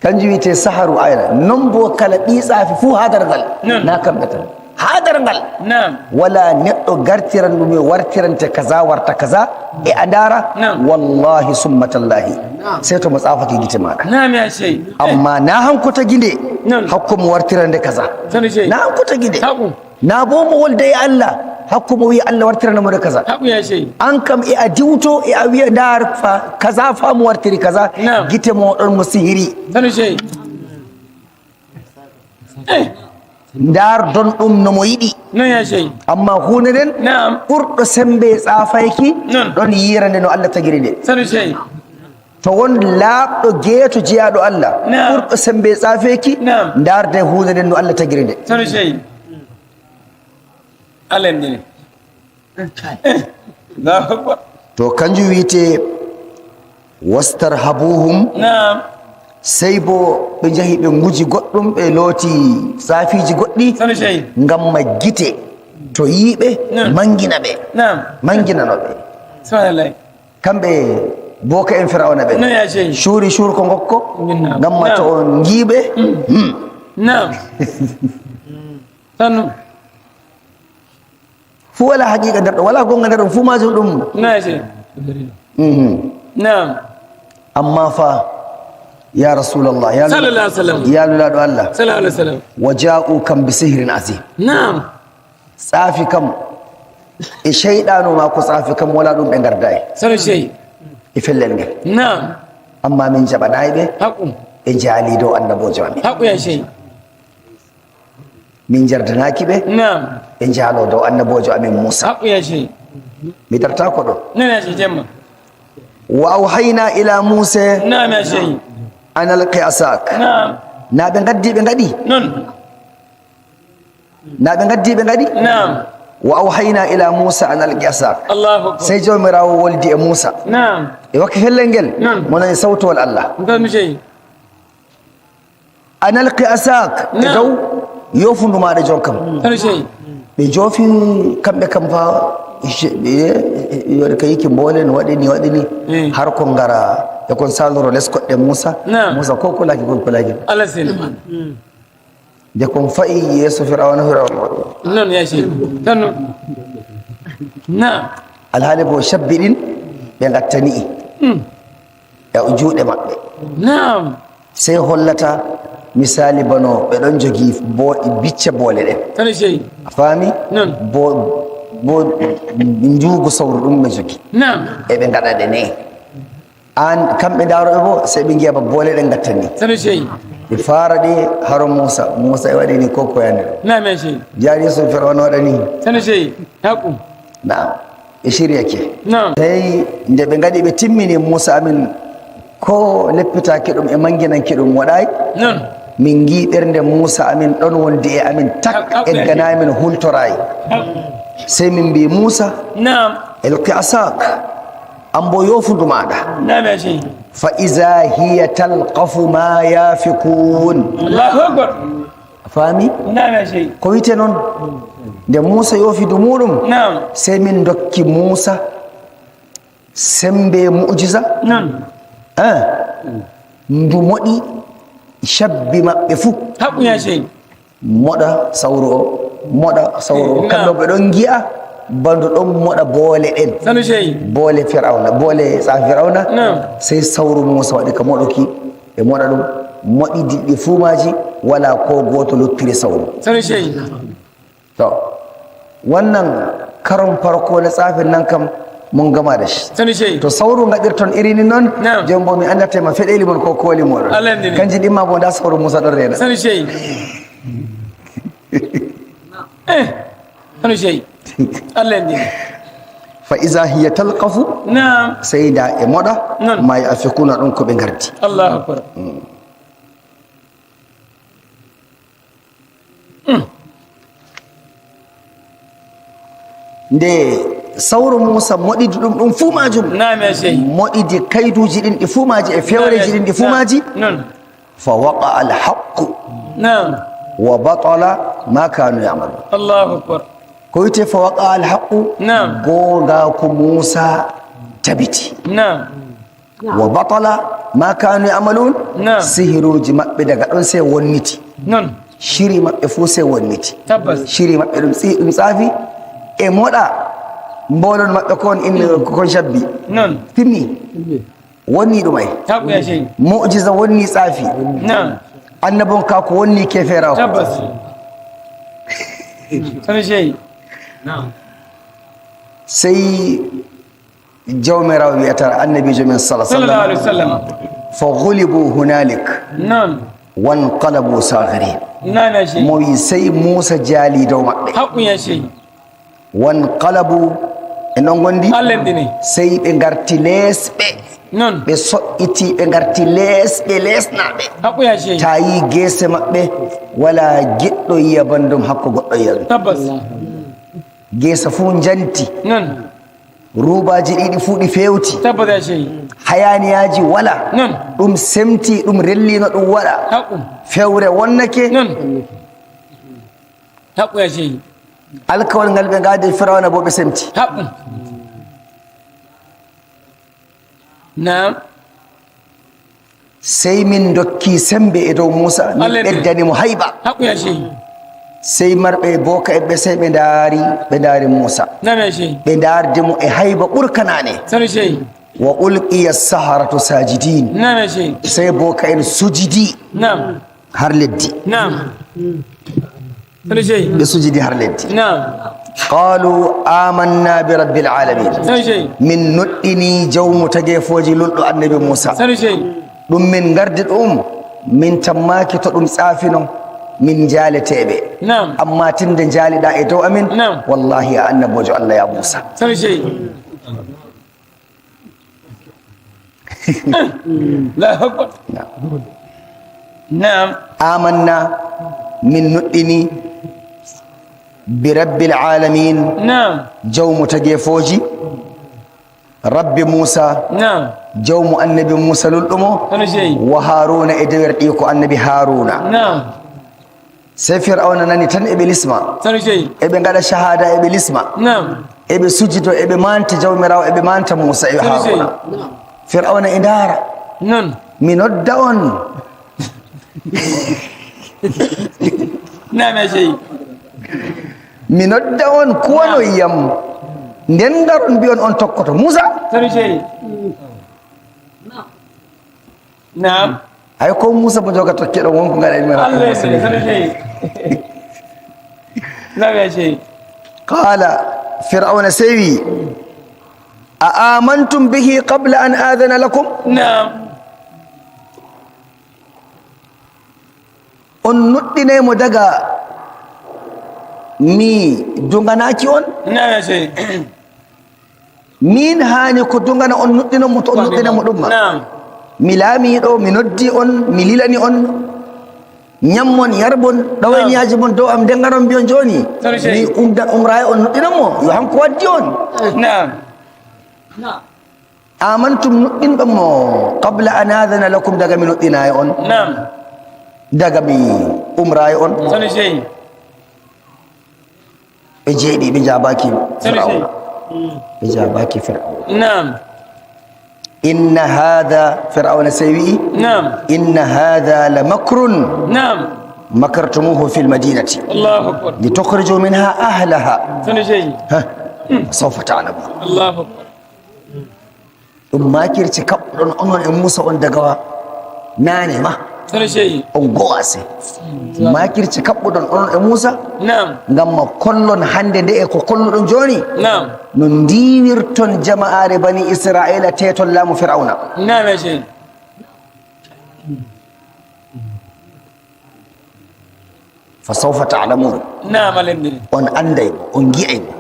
Kanjum wiyete saharu ayra non bo kala ɗi tsafi fuu hadar ngal. Non. Na kamɓe tan hadar ngal. Na'am. Wala neɗɗo gartiran ɗum e wartirante kaza warta kaza e a ndara. Na'am. Wallahi summa tallahi sey to mo tsafake gite maɗa. Na'am ya shehi. Amma na hanko tagi nde. Non. Hakko mo wartirande kaza. Sanu shehi. Na hanko tagi nde. Haku. Na bo mo wolde e Allah, hakko mo wiya Allah wartiranamo nde kaza. Haku ya shehi. An kam e a diwto e a wiya ndar fa kaza fa mo wartiri kaza. Na'am. Gite moɗon mo sihiri. Sanu shehi. Eh. Ndar don ɗum nomo yiɗi. Non ya shehi. Amma hunde nden Na'am. ɓurɗo sembe e tsafayki Non. ɗon yirande no Allah tagiri nde. Sanu shehi. To won laaɓɗo geeto jeyaɗo Allah Na'am. ɓurɗo sembe e tsafeki Na'am. ndarde hunde nden no Allah tagiri nde. Sanu shehi. Alende ne. Allahu akbar. To kanjum wiyete wastarhabuhum. Na'am. Sey bo ɓe jahi ɓe guji goɗɗum ɓe looti safiji goɗɗi Sanu shehi. ngam ma gite to yiiɓe Na'am. mangina ɓe. Na'am. Manginanoɓe. Subhanallah. Kamɓe boka en Fir'auna ɓe Non ya shehi. cuuri cuur ko gokko Na'am. ngam ma to on giiɓe. Na'am. Sanu. Fuu wala haqiqa nder ɗo, wala gonga nder ɗum fuu majum ɗum. Na ya shehi. Na'am. Amma fa ya Rasulallah ya Sallallahu alaihi wasallam. ya lulaɗo Allah. Sallallahu alaihi wasallam. Wa ja'u kam bi sihrin azim. Na'am. Tsafi kam e cheyɗano ma ko tsafi kam wala ɗum ɓe garda e Sanu shehi. e fellel ngel. Na'am. Amma min jaɓanayi ɓe. Haku. Ɓe jaali dow annabojo amin. Haku ya shehi. Min jardanaki ɓe. Na'am. Ɓe jaalo dow annabojo amin Moussa. Haku ya shehi. Mi darta ko ɗo. Non ya shehi jemma. Wa awhayna ila Moussa Na'am ya shehi. an alqi asak. Na'am. Na ɓe gaddi ɓe gaɗi. Non. Na ɓe gaddi ɓe gaɗi. Na'am. Wa awhayna ila Moussa an alqi asak. Allahu akbar. Sey jawmirawo woldi e Moussa Na'am. e wakki fellel ngel. Non. Mo nani sawtowol Allah. Sanu shehi. An alqi asak e Na'am. dow yofundu maɗa jon kam. Sanu shehi. Ɓe joofi kamɓe kam fa waɗi ka yiki mboole no waɗi ni waɗi ni. Har ko ngara e kon saloro less koɗɗe Moussa. Na'am. Moussa ko kulaki kon kulaki. Allah seni. Nde kon fayi yeeso Firawna, Firawna Non ya shehi. Sanu. Na'am. Alhaali bo shabbi ɗin ɓe gattani e juuɗe maɓɓe. Na'am. Sey hollata misali bano ɓe ɗon jogii bo bicce boole ɗen. Sanu shehi. A faami? Non. Bo bo njuugo sawru ɗum ɓe jogii. Na'am. Eɓe gaɗa ɗe nayi an kamɓe ndaroɓe bo sey ɓe ngiya ba boole ɗen gattani. Sanu shehi. Ɗi fara ɗi haro Moussa, Moussa e waɗi ni ko koyande ɗum. Na'am ya shehi. Jari so Fir'auna waɗani. Sanu shehi. Haqqu. Na'am, ɓe shiryake. Na'am. Tawi nde ɓe gaɗi ɓe timmini Moussa amin ko leppitake ɗum e manginanke ɗum waɗay. Non. Min gi ɓernde Moussa amin ɗon wondi e amin tak eggana min hultorayi. Haqqu. Sey min mbi Moussa: Na'am. Ilqi asak, an bo yofundu maɗa. Na'am ya shehi. Fa iza hiya talqafu ma yafikun. Allahu akbar. Faami? Na'am ya shehi. Ko wite noon nde Moussa yofidu muɗum, Na'am. sey min dokki Moussa sembe mujisa. Non. An ndu moɗi cabbi maɓɓe fuu. Haqqu ya shehi. Moɗa sawru o, moɗa sawru o. Na'am. Kamɓe ɓe ɗon gi'a bandu ɗon moɗa boole ɗen. Sanu shehi. Boole Firawna, boole tsafi Firawna. Na'am. Sey sawru Moussa waɗi ka moɗoki, ɓe moɗa ɗum, moɗi diɗɗi fuu maji, wala ko goto luttiri sawru. Sanu shehi. To wannan karon farko na tsafin nan kam mun gama da shi. Sanu shehi. To sawru gaɗirton irini noon. Na'am. Joni bo mi andatema feɗeli mon ko kooli moɗon. Allah andini. Kanji ɗimma bo nda sawru Moussa ɗon rena. Sanu shehi. Eh. Sanu shehi. Allah andini. Fa iza hiya talqafu. Na'am. Sey da e moɗa. Non. Ma yafikuna ɗum ko ɓe gardi. Allahu akbar. Nde sawru Moussa moɗidi ɗum ɗum fuu majum, Na'am ya shehi. moɗidi kayduji ɗin ɗi fuu maji e fewreji ɗin ɗi fuu maji. Non. Fa waqa alhaqu Na'am. wa batala ma kanu yamalun. Allahu akbar. Ko wiyete fa waqa alhaqu? Na'am. Gonga ko Moussa tabiti. Na'am. Wa batala ma kanu yamalun. Na'am. Sihiruji maɓɓe daga ɗon sey wonniti. Non. Shiri maɓɓe fuu sey wonniti. Tabbas. Shiri maɓɓe ɗum ɗum tsafi e moɗa mbolon maɓɓe kon inne kon jabbi. Non. Timmi wonni ɗum ay. Haqqu ya shehi. Mu'jiza wonni tsafi. Na'am. Annabon ka ko wonni keferako. Tabbas. Sanu shehi. Sey jawmirawo wiyata annabijo men sala Sallallahu sallam alaihi wasallam. Fa gulibu hunalik Non. wanqalabu sagirin. Na'am ya shehi. Mo wi sey Moussa jaali dow maɓɓe. Haqqu ya shehi. Wanqalabu e non gondi. Allah andini. Sey ɓe garti lesɓe. Non. Ɓe so'iti, ɓe garti lesɓe lesnaɓe. Haqqu ya shehi. Ta yi geese maɓɓe wala giɗɗo yiya bandum hakko goɗɗo yiya ɗum. Tabbas. Geesa fuu janti. Non. Rubaji ɗiɗi fuu ɗi fewti. Tabbas ya shehi. Hayaniyaji wala. Non. Ɗum semti, ɗum rellino, ɗum waɗa. Haqqu. Fewre wonnake. Non. Haqqu ya shehi. Alkawal ngal ɓe gaadi Firawna bo ɓe semti. Haqqu. Na'am. Sey min dokki sembe e dow Moussa, min Allah andini. ɓeddanimo hayba. Haqqu ya shehi. Sey marɓe boka en ɓe sey ɓe ndaari, ɓe ndaari Moussa. Na'am ya shehi. Ɓe ndaardimo e hayba ɓurkanane. Sanu shehi. Wa ulqiya saharatu sajidin. Na'am ya shehi. Sey boka en sujidi Na'am. har leddi. Na'am. Sanu shehi. Ɓe sujidi har leddi. Na'am. Qalu amanna bi rabbil alamin. Sanu shehi. Min noɗɗini jawmu tagefoji lulɗo annabi Moussa. Sanu shehi. Ɗum min gardi ɗum min tammaki to ɗum tsafino min jaaleteɓe. Na'am. Amma tinde jaaliɗa e dow amin. Na'am. Wallahi a annabojo Allah ya Moussa. Sanu shehi. Allahu akbar. Na'am. Amanna min noɗɗini bi rabbil alamin. Na'am. Jawmu tagefoji rabbi Moussa. Na'am. Jawmu annabi Moussa lulɗumo. Sanu shehi. Wa Haruna e dewerɗi ko annabi Haruna. Na'am. Sey Firawna nani tan eɓe lisma. Sanu shehi. Eɓe gaɗa shahada, eɓe lisma. Na'am. Eɓe sujito, eɓe manta jawmirawo, eɓe manta Moussa e Sanu shehi. Haruna. Firawna e ndaara. Non. Mi nodda on. Na'am ya shehi. Mi nodda on kuwanoyiyam nden garon mbiyon on tokkoto Moussa. Sanu shehi. Na'am. Hay ko Moussa mo joga tokke ɗon wonko gaɗa men. Allah ya sani, sanu shehi. Na'am ya shehi. Qala Fir'auna sey wi a amantum bihi qabla an adana lakum. Na'am. On nuɗɗinaymo daga mi duganaki on. Na'am ya shehi. Min hani ko dugana on nuɗɗinon mo, to on nuɗɗinamo ɗum ma. Na'am. Mi laamiɗo, mi noddi on, mi lilani on ñammon, yarbon, ɗawaniyaji mon dow am, nden garon mbiyon joni Sani Sheikh. mi umda umraye on nuɗɗinan mo, yo hanko waddi on. Na'am. Amantum nuɗɗinɗon mo qabla an adana lakum, daga mi nuɗɗinayi on. Na'am. Daga mi umraye on. Sani Sheikh. Ɓe jeeɗi, ɓe jabaki. Sani Sheikh. Fir'auna, ɓe jabaki Fir'auna. Na'am. Inna hada, Fir'auna sey wi'i, Na'am. Inna hada la makrun Na'am. makartumuhu fi lmadinati Allahu akbar. litukhriju minha ahlaha. Sani Sheikh. Ha sawfa ta'lamun. Allahu akbar. Ɗum makirci kaɓɓuɗon onon e Moussa on daga nane ma. Sani Sheikh. On go'ase makirci kaɓɓuɗon onon e Moussa. Na'am. Ngam ma kollon hande nde e ko kolluɗon joni. Na'am. No ndiwirton jama'are bani Israila teton laamu Fir'auna. Na'am ya Sheikh. Fa sawfa ta'lamun. Na'am, alhamdulillah. On anday mo, on gi'ay mo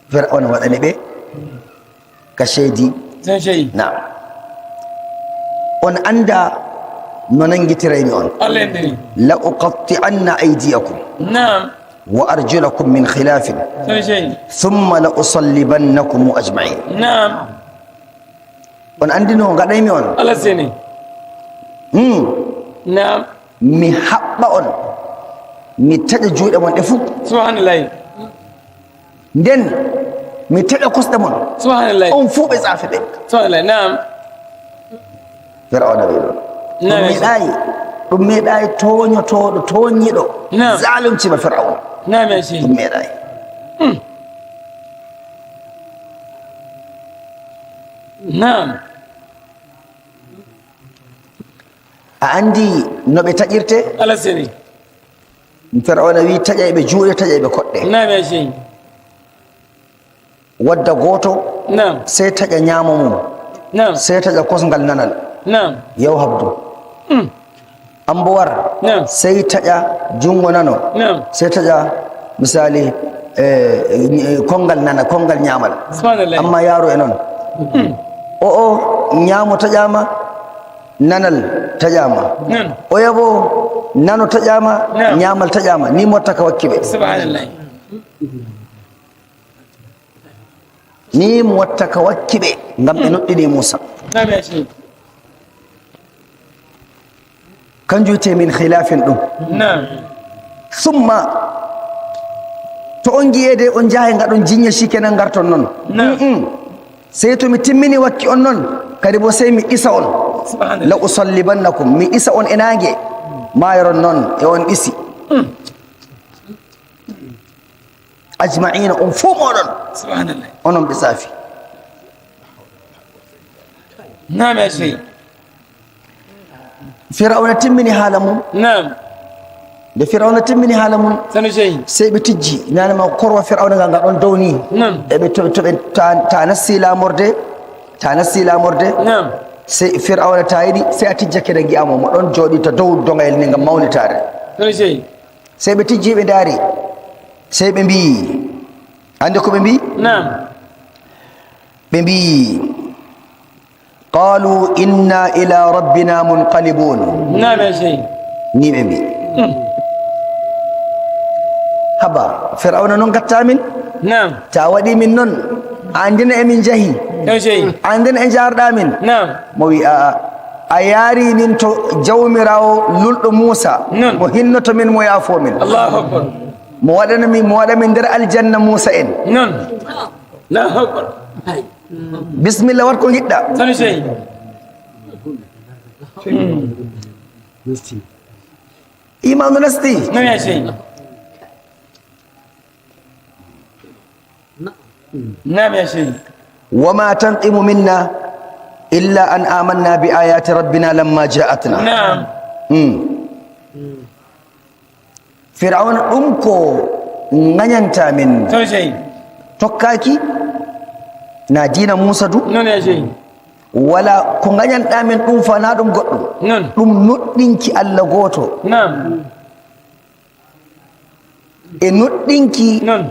Fir'auna waɗani ɓe ka sheedi. Sani Sheikh. Nam, on anda no nangitiraymi on. Alhamdulillah. La uqatti'anna aydiyakum Na'am. wa arjulakum min khilafin Sani Sheikh. thumma la usallibannakum ajma'in. Na'am. On andi no gaɗaymi on. Allah seni. Na'am. Mi haɓɓa on, mi taƴa juuɗe mon ɗe fuu. Subhanallah. Nden mi taƴa kosɗe mon. Subhanallah. On fuu ɓe tsaafe ɓe. Subhanallah. Na'am. Fir'auna wi ɗon ɗum Na'am. meeɗayi, ɗum meeɗayi toñotoɗo toñiɗo Na'am. zalumcima Fir'auna. Na'am ya Sheikh. Ɗum meeɗayi. Na'am. A andi no ɓe taƴirte. Allah seni. Fir'auna wi taƴay ɓe juuɗe, taƴay ɓe koɗɗe. Na'am ya Sheikh. Wadda goto Na'am. sey taƴa ñaamo mum. Na'am. Sey taƴa kosngal nanal. Na'am. Yaw habdu an bo war. Na'am. Sey taƴa junngo nano. Na'am. Sey taƴa misali kongal nana, kongal ñaamal. Subhanallah. Amma yaaru e noon o ñaamo taƴama, nanal taƴama. Na'am. Oya bo nano taƴama. Na'am. Ñaamal taƴama ni motta ka wakki ɓe. Subhanallah. Ni mo watta ka wakki ɓe ngam ɓe noɗɗini Moussa. Na'am ya Sheikh. Kanjum wiyete min khilafin ɗum. Na'am. Summa to on giyede on jahay gaɗon jiña, shikenan garton noon. Na'am. Sey to mi timmini wakki on noon kadi bo sey mi ɗisa on. Subhanallah. La usallibannakum, mi ɗisa on e naange mayoron noon e on ɗisi ajma'ina, on fuu moɗon. Subhanallah. Onon ɓe saafi. Na'am ya Sheikh. Firawna timmini haala mum. Na'am. Nde Firawna timmini haala mum, Sani Sheikh. sey ɓe tijji nanema korwa Firawna ngal, ngal ɗon dow ni. Na'am. Eɓe to ɓe ta nasti lamorde, ta nasti lamorde. Na'am. Sey Firawna ta yiɗi sey a tijja kede giyamo mo ɗon jooɗi to dow dogayel ni ngam mawnitare. Sani Sheikh. Sey ɓe tijji, ɓe daari, sey ɓe mbi, ande ko ɓe mbi? Na'am. Ɓe mbi qalu inna ila rabbina munqalibun. Na'am ya Sheikh. Ni ɓe mbi, haba Firawna noon gatta min. Na'am. Ta waɗi min noon a andina emin jahi. Sani Sheikh. Andina e jarɗa min. Na'am. Mo wi a'a, a yaari min to jawmirawo lulɗo Moussa. Non. Mo hinnoto min, mo yaafo min. Allahu akbar. Mo waɗana min, mo waɗa min nder aljanna Moussa en. Non. Allahu akbar. Bisimilla, wat ko giɗɗa. Sani Sheikh. Imanu nasti. Na'am ya Sheikh. Na'am ya Sheikh. Wama tanqimu minna illa an amanna bi ayati rabbina lamma ja'atna. Na'am. Fir'auna ɗum ko gañanta min Sani Sheikh. tokkaki na dina Moussa du. Non ya Sheikh. Wala ko gañanɗa men ɗum fa na ɗum goɗɗum. Non. Ɗum nuɗɗinki Allah goto. Na'am. E nuɗɗinki Non.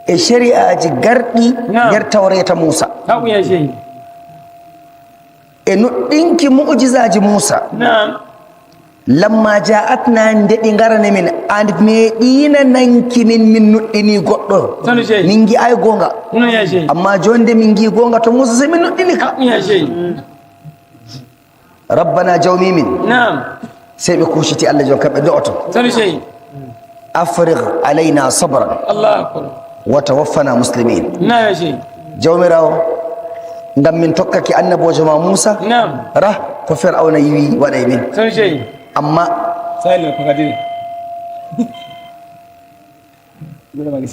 e shari'aji garɗi Na'am. nder tawreta Moussa. Haƙu ya shehi. E nuɗɗinki mu'jizaji Moussa. Na'am. Lamma ja'atna nde ɗi garani min a meeɗina nanki min min nuɗɗini goɗɗo. Sanu shehi. Min gi ay gonga. Non ya shehi. Amma joni nde min gi gonga to Moussa sey min nuɗɗini ka. Haƙu ya shehi. Rabbana jawmi min. Na'am. Sey ɓe kuciti Allah jon kamɓe do'oto. Sanu shehi. Afrigh alayna sabran Allahu akbar. Wa tawaffana muslimin. Na'am ya shehi. Jawmirawo ngam min tokkake annabojo ma Moussa. Na'am. Rah ko Fir'auna yiwi waɗay min. Sanu shehi. Amma Silent ko kadiri.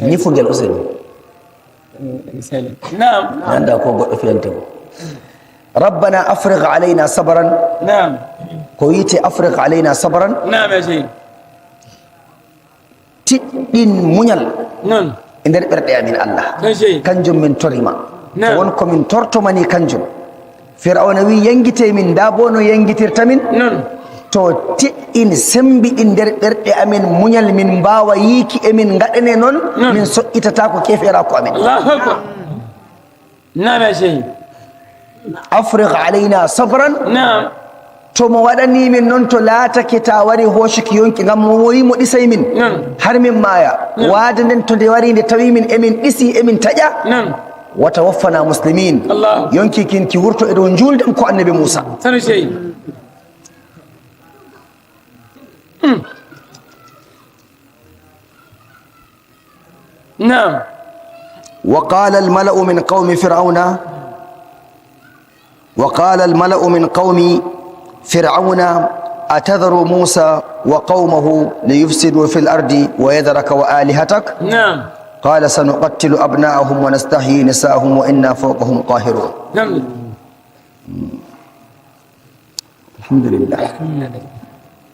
ñifugel useni. Silent. Na'am. Mi anda ko goɗɗo fiyante ko rabbana afrigh alayna sabran. Na'am. Ko wiyete afrigh alayna sabran. Na'am ya shehi. Tiɗɗin muñal Non. E nder ɓerɗe amin Allah. Sanu shehi. Kanjum min torima to. Naam. Wonko min tortomani kanjum Fir'auna wi yangite min nda bo no yangitirta min. Non. To tiɗɗin sembiɗin nder ɓerɗe amin muñal min mbawa yiiki emin gaɗane noon. Naam. Min soƴƴitata ko keferako amin. Allahu akbar. Na'am ya shehi. Afrigh alayna sabran. Na'am. To mo waɗani min noon to laatake ta wari hocuki yonki ngam mo woyi mo ɗisay min. Non. Har min maaya waade nden to nde wari nde tawi min emin ɗisi emin taƴa. Non. Wa tawaffana muslimin. Allah. Yonki kin ki wurto e dow juuldam ko annabi Moussa. Sanu shehi. Na'am. وقال الملأ من قوم فرعون وقال الملأ من قوم فرعون أتذر موسى وقومه ليفسدوا في الأرض ويذرك وآلهتك؟ Na'am. قال سنقتل أبناءهم ونستحيي نساءهم وإنا فوقهم قاهرون. Na'am. الحمد لله.